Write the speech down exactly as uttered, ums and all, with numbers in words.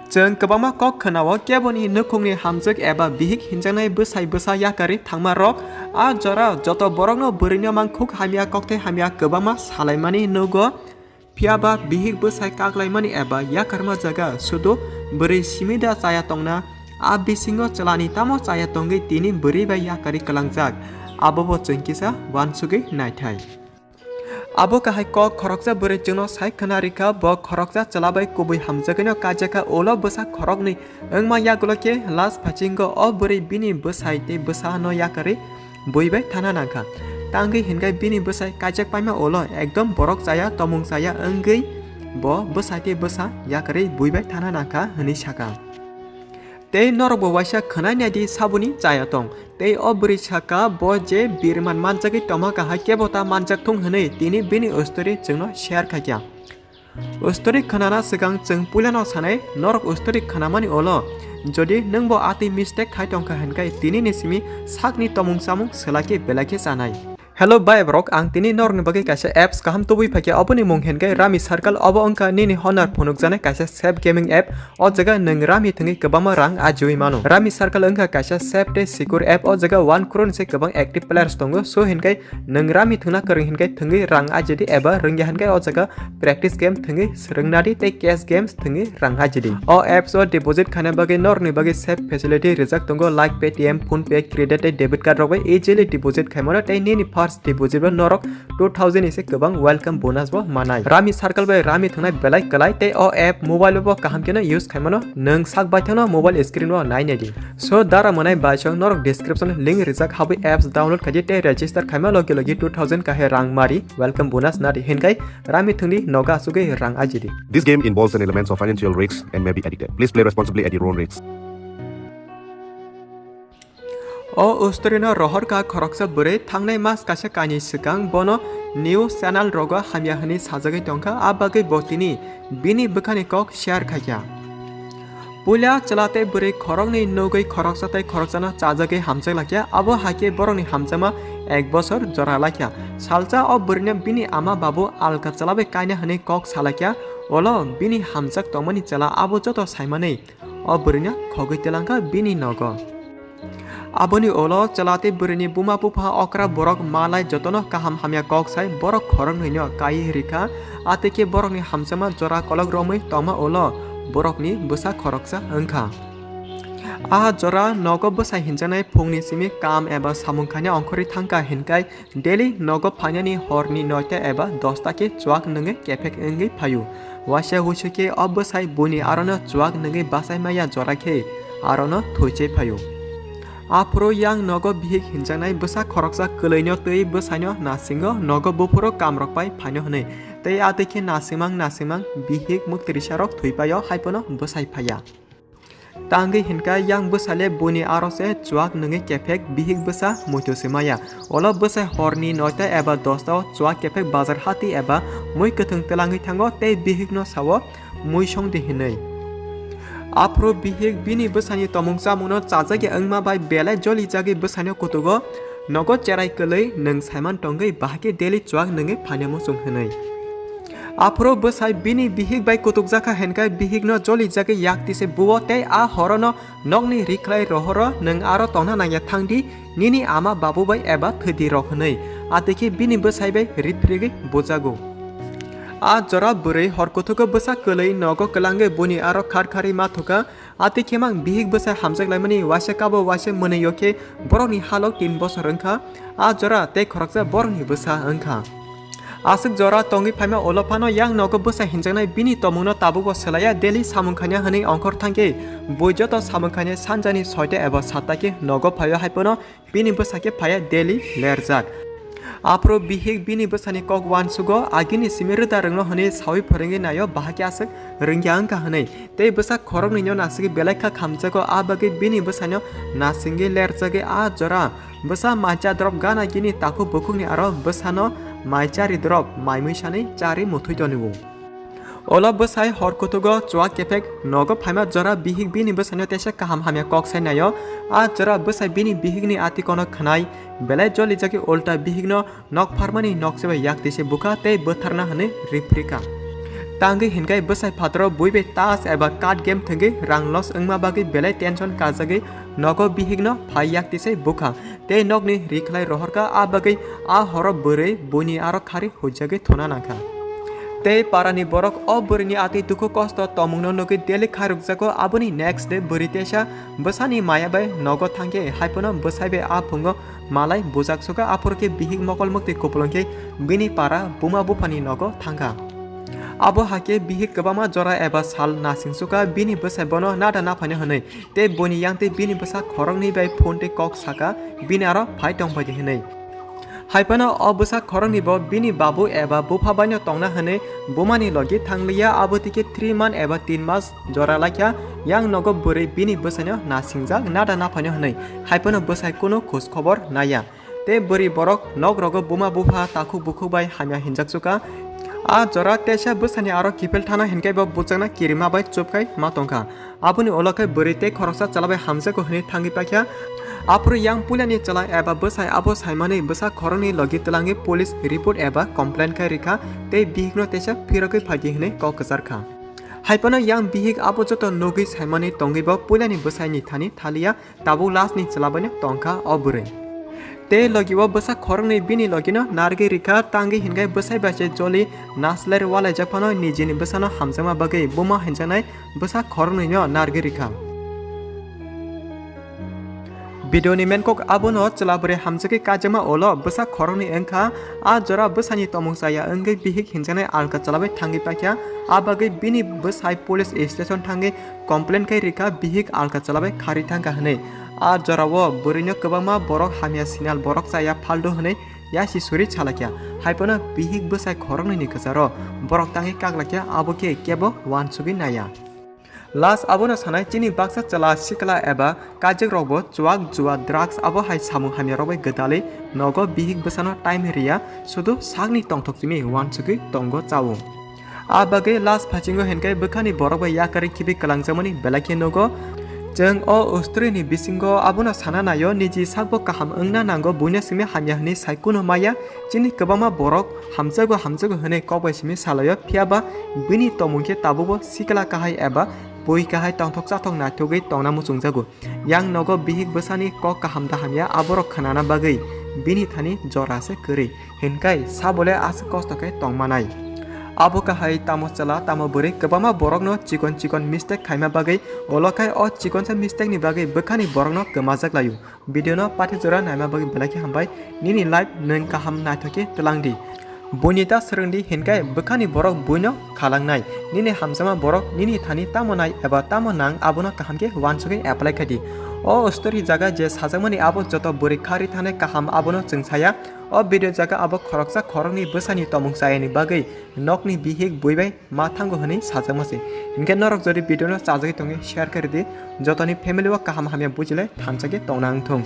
Chwng kwbangma kok khwnao keboni nukhungni hamjwk eba bihik hinjaknai bwsai bwsa yakarwi thangma rok. A jora joto borokno bwrwino mangkhuk hamya kokthai hamya kwbangma salaimani nugo. Phiyaba bihik bwsai kaklaimani eba yakarma jaga sudu bwrwi simi da chaya tongna. A bisingo chwlani tamo chaya tongwi tini bwrwi bai yakarwi kwlangjak, abobo chwng kisa uansugwi naithai. Abo kahai kok khoroksa bwrwi chwngno sai khwna rikha, bo khoroksa chwla bai kubui hamjagwino kaijakha, ulo bwsa khoroknwi wngma yagulo khe last phaichingo o bwrwi bini bwsai tei bwsano yakarwi bui bai thana nangkha. Tangwi hinkhai bini bwsai kaijak paima ulo ekdom borok chaya tomung chaya wngwi bo bwsai tei bwsa yakarwi bui bai thana nangkha hwnwi sakha. Tei norokbo waisa khwnai naidi saboni chaya tong. Tei o bwrwi sakha bo je birman manjagwi tongma kahai kebo ta manjak thung hwnwi tini bini ustori chwngno share khaikha. Ustori khwnana swkang chwng puilano sanai, norok ustori khwnamani ulo jodi nwngbo atwi mistake khai tongkha hinkhai tinini simi sakni tomung chamung swlakhe belai khe chanai. Hello bai borok, ang tini norokni bagwi kaisa apps kaham tubui phaikha, oboni mung hinkhai Rummy Circle. Obo wngkha nini honor phunukjaknai kaisa safe gaming app. O jaga nwng Rummy thwngwi kwbangma rang ajiwi mano. Rummy Circle wngkha kaisa safe tei secure app. O jaga one crore ni se kwbang active players tongo. So hinkhai nwng Rummy thwngna kwrwng hinkhai thwngwi rang ajidi eba rwngya hinkhai o jaga practice game thwngwi swrwngna di tei cash games thwngwi rang ajidi. O apps o deposit khaina bagwi norokni bagwi safe facility rijak tongo, like Paytm, PhonePe, credit tei debit card rok bai easily deposit khaimano tei nini first deposit bo norok two thousand ni se kwbang welcome bonus bo manai. Rummy Circle bai Rummy thwngnai belai kwlai tei o app mobile bo kaham kheno use khaimano, nwng sak baithangno mobile screen o nainai di. So dara mwnai baisong norok description link rijak habwi apps download khaidi tei register khaima logi logi two thousand kahai rang mari welcome bonus nadi hinkhai Rummy thwngdi nogo asugwi rang ajidi. This game involves an elements of financial risks and may be addictive. Please play responsibly at your own risks. O ustorino rohorkha khoroksa bwrwi, thangnai mas kaisa kainwi swkang bono news channel rogo hamya hwnwi sajagwi tongkha, a bagwi bo tini bini bwkhani kok share khaikha. Puila chwla tei bwrwi khoroknwi nugwi khoroksa tei khoroksano chajagwi hamjak lakya, abo haikhe borokni hamjakma ek bosor jora lakya. Salsa o bwrwino bini ama babu alka chwla bai kaina hwnwi kok salaikha, ulo bini hamjak tongmani chwla abo joto saimanwi o bwrwino khogwi twlangkha bini nogo. Aboni ulo chwla tei bwrwini buma bupha okra borok malai jotono kaham hamya kok sai borok khoroknwino kaiwi rikha, atwikhe borokni hamjakma jora kolok romwi tongma ulo borokni bwsa khoroksa wngkha. A jora nogo bwsai hinjaknai phungni simi kam eba samung khaina ongkhorwi thangkha hinkhai daily nogo phainani horni noita eba dosta khe chuak nwngwi kephek wngwi phaio. Waisa wuisu khe o bwsai buini arono chuak nwngwi bachai maya jora khe arono thuichai phaio. Aphuru yang nogo bihik hinjaknai bwsa khoroksa kwlwino twi bwsaino nasingo nogo buphuru kamrok pai phaino hwnwi. Tei atwikhe nasingmang nasingmang bihik muktrisa rok thwipaio haiphano bwsai phaiya. Tangwi hinkhai yang bwsale buini aro se chuak nwngwi kephek bihik bwsa muitu se maya. Ulo bwsai horni noita eba dosta o chuak kephek bazar hati eba mui kwthwng twlangwi thango tei bihikno sao, "Mui songdi," hinwi. Aphuru bihik bini bwsani tomung chamungno chajagwi wngma bai belai jolijagwi bwsaino kutugo, "Nogo cherai kwlwi nwng saiman tongwi bahai khe daily chuak nwngwi phaina muchung," hinwi. Aphuru bwsai bini bihik bai kutukjakha hinkhai bihikno jolijagwi yak tise buo tei a horono nokni rikhlai rohoro, "Nwng aro tongna nangya thangdi, nini ama babu bai eba thwidi rok," hinwi. Atwikhe bini bwsai bai riphirigwi bujago. A jora bwrwi hor kuthugo bwsa kwlwi nogo kwlangwi buini aro khar kharwi ma thukha. Atwikhe mang bihik bwsa hamjak laimani waisa kabo waisa mwnwi o khe borokni halok tin bosor wngkha. A jora tei khoroksa borokni bwsa wngkha. Aswk jora tongwi phaima ulo phano yang nogo bwsa hinjaknai bini tomungno tabukbo swlaiya, daily samung khaina hwnwi ongkhor thangkhe bui joto samung khainai sanjani soita eba satta khe nogo phaio haiphano bini bwsa khe phaiya daily lerjak. Aphuru bihik bini bwsani kok uansugo, agini simi rwda rwngno hwnwi saui phwrwngwi naio, bahai khe aswk rwngya wngkha hwnwi. Tei bwsa khoroknwino nasigwi belai kha khamjago, a bagwi bini bwsano nasingwi lerjagwi a jora. Bwsa maicha drop gana gini takhuk bukhukni aro bwsano maicha ri drop maimui sanwi charwi muthwi tonwi o. Ulo bwsai hor kuthugo chuak kephek nogo phaima jora bihik bini bwsaino teisa kaham hamya kok sai naio. A jora bwsai bini bihikni atikono khwnai belai jolijagwi ulta bihikno nok pharmani nokse bai yak tise bukha tei bwtharna hwnwi riphri kha. Tangwi hinkai bwsai phataro bui bai tas eba card game thwngwi rang loss wngma bagwi belai tension kajagwi nogo bihikno phai yak tisai bukha tei nokni rikhlai rohorkha, a bagwi a horo bwrwi buini aro khari huijagwi thuna nangkha. Tei parani borok o bwrwini atwi dukhu kosto tongmungno nugwi daily khairokjago. Aboni next day bwrwi teisa bwsani maya bai nogo thangkhe, haiphano bwsai bai a phungo malai bujak suka, aphuru khe bihik mokol muktwi kupulung khe bini para buma buphani nogo thangkha. Abo hakhe bihik kwbangma jora eba sal nasing suka bini bwsai bono nada naphaino hwnwi tei buini yangtwi bini bwsa khoroknwi bai phone tei kok saka bini aro phai tongphai di hwnwi. Haiphano o bwsa khoroknwi bo bini babu eba bupha baino tongna hwnwi bumani logi thangliya, abo tike three month eba tin mas jora laikha. Yang nogo bwrwi bini bwsaino nasingjak nada naphaino hwnwi, haiphano bwsai kunu khoj khobor naiya. Tei bwrwi borok nok rogo buma bupha takhuk bukhuk bai hamya hinjak suka. A jora teisa bwsani aro kiphil thana hinkai bo bukjakna kirima bai chupkai ma tongkha. Aboni ulo khe bwrwi tei khoroksa chwla bai hamjago hwnwi thangwi paikha. Aphuru yang puilani chwla eba bwsai abo saimani bwsa khoroknwi logi twlangwi police report eba complaint khai rikha tei bihikno teisa phirogwi phaidi hwnwi kok kwcharkha. Haiphano yang bihik abo joto nugwi saimani tongwi bo puilani bwsaini thani thaliya. Tabuk last ni chwla baino tongkha o bwrwi. Tei logi o bwsa khoroknwi bini logino narwgwi rikha, tangwi hinkai bwsai bai se joli naslai walaijak phano nijini bwsano hamjakma bagwi buma hinjaknai bwsa khoroknwino narwgwi rikha. Video ni main kok abono chwla bwrwi hamjakgwi kaijakma ulo bwsa khoroknwi wngkha. A jora bwsani tomung chaya wngwi bihik hinjaknai alka chwla bai thangwi paikha, a bagwi bini bwsai police station thangwi complaint khai rikha, bihik alka chwla bai khari thangkha hwnwi. A jorao bwrwino kwbangma borok hamya sinal borok chaya phaldo hwnwi yasi suri salakya. Haiphano bihik bwsai khoroknwini kwcharo borok tangwi kaklakya, abo khe kebo uansugwi naiya. Last abono sanai, chini baksa chwla sikla eba kaijakrokbo chuak, jua, drugs abo hai samung hamyarok bai gwdalwi nogo bihik bwsano time riya, sudu sakni tongthok simi uansugwi tongo chao. A bagwi last phaichingo hinkai bwkhani borok bai yakarwi khibi kwlangjakmani belai khe nugo. Chwng o story ni bisingo abono sana naio, niji sakbo kaham wngna nango, buino simi hamya hwnwi sai kuno maya. Chini kwbangma borok hamjago, hamjago hwnwi kok bai simi salaio, phiya ba bini tongmung khe tabukbo sikla kahai eba bui kahai tongthok chathok naithogwi tongna muchungjago. Yang nogo bihik bwsani kok kaham da hamya aborok khnana bagwi bini thani jora se kwrwi, hinkai sabole aswk kosto khe tongmanai. Abo kahai tamo chwla tamo bwrwi kwbangma borokno chikon chikon mistake khaima bagwi, olo khai o chikonsa mistake ni bagwi bwkhani borokno kwmajak laio. Video no pathi jora naima bagwi belai khe hambai. Nini life nwng kaham naithok khe twlang di. Buini ta swrwng di hinkai bwkhani borok buino khalangnai. Nini hamjakma borok nini thani tamo nai eba tamo nang abono kaham khe uansugwi apply khai di. O story jaga je sajakmani abo joto bwrwi khari thane kaham abono chwng saya. O video jaga abo khoroksa khoroknwi bwsani tomung chayani bagwi nokni bihik bui bai ma thango hwnwi sajakma se. Hinkhe norok jodi video no chajagwi tongwi share khe rwdi, jotoni family o kaham hamya bujilai thansa khe tongna wngthung.